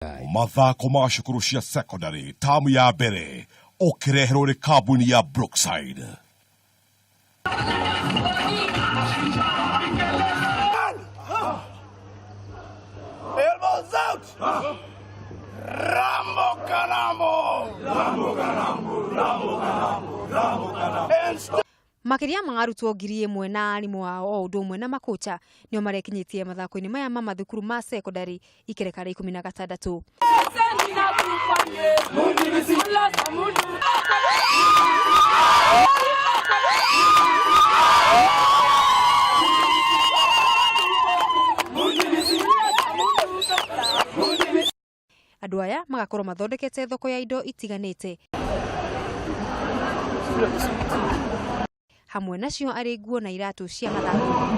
Mathako ma cukuru cia secondary tamu ya mbere ũkĩreherwo nĩ kambuni ya Brookside. Elbows out! Rambo Karambo! Rambo Karambo! Rambo Karambo! Rambo Karambo! And stop! Makĩria ma arutwo 1000 na arimũ ao o ũndũ ũmwe na makocha nĩo marekinyĩtie mathako-inĩ maya ma mathukuru ma secondary ikereka rĩa 16. Andũ aya magakorwo mathondekete thoko ya indo itiganĩte hamwe nacio arĩ nguo na iratũ cia mathako,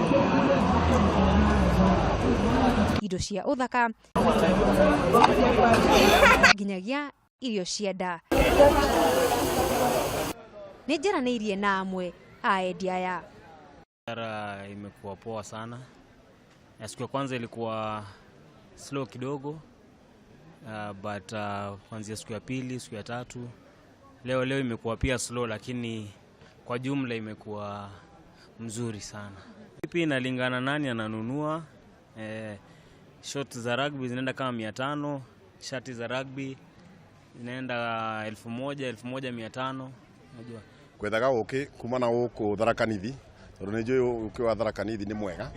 indo cia ũthaka nginyagia irio cia nda. Nĩ njaranĩirie na amwe a endia aya. Biashara imekuwa poa sana. Ya siku ya kwanza ilikuwa slow kidogo, but kuanzia siku ya pili, siku ya tatu, leo leo imekuwa pia slow, lakini kwa jumla imekuwa mzuri sana. Pia inalingana nani ananunua. Short za rugby zinaenda kama 500, shati za rugby zinaenda 1000, 1500, unajua. Kwethaga ũkĩ kuma na gũkũ Tharaka Nithi tondũ nĩ njũĩ ũkĩ wa Tharaka Nithi nĩ mwega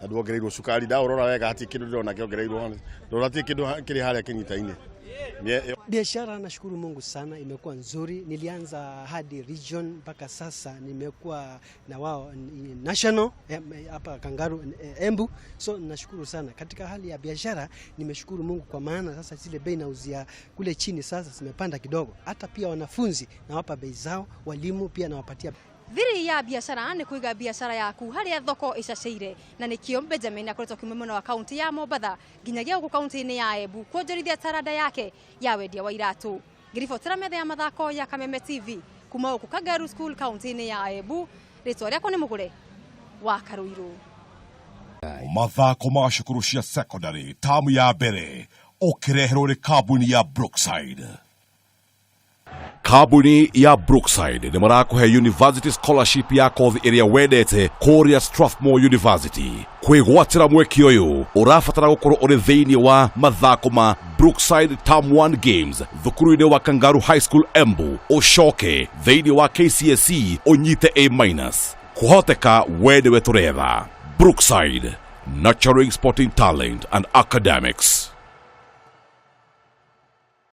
na ndwongereirwo cukari. Ndaũrora wega hatirĩ kĩndũ ndĩrona kĩongereirwo, ndĩrona hatirĩ kĩndũ kĩrĩ harĩa kĩnyita-inĩ. Biashara nashukuru Mungu sana, imekuwa nzuri. Nilianza hadi region mpaka sasa nimekuwa na wao national hapa Kangaru, Embu. So nashukuru sana katika hali ya biashara, nimeshukuru Mungu kwa maana sasa zile bei nauzia kule chini sasa zimepanda kidogo. Hata pia wanafunzi nawapa bei zao, walimu pia nawapatia. Thiri ya biashara nĩ kũiga biashara yaku harĩa thoko ĩcacĩire, na nĩkĩo Benjamin akoretwo akiuma mwena wa kaunti ya Mombatha nginyagia gũkũ kaunti-inĩ ya Embu kuonjorithia taranda yake ya wendia wa iratũ. Ngĩribotera metha ya mathako ya Kameme TV kuma gũkũ Kangaru School kaunti-inĩ ya Embu, rĩtwa rĩakwa nĩ Mũgũre wa Karũirũ. Mathako ma cukuru cia secondary tamu ya mbere ũkĩreherwo nĩ kambuni ya Brookside. Kambuni ya Brookside nĩ marakũhe university scholarship ya kothi ĩrĩa wendete kũrĩa Strathmore University. Kwĩgwatĩra mweke ũyũ ũrabatara gũkorwo ũrĩ thĩinĩ wa mathako ma Brookside Term 1 Games thukuru-inĩ wa Kangaru High School Embu, ũcoke thĩinĩ wa KCSE ũnyite A minus. Kũhoteka we nĩwe tũretha. Brookside, nurturing sporting talent and academics.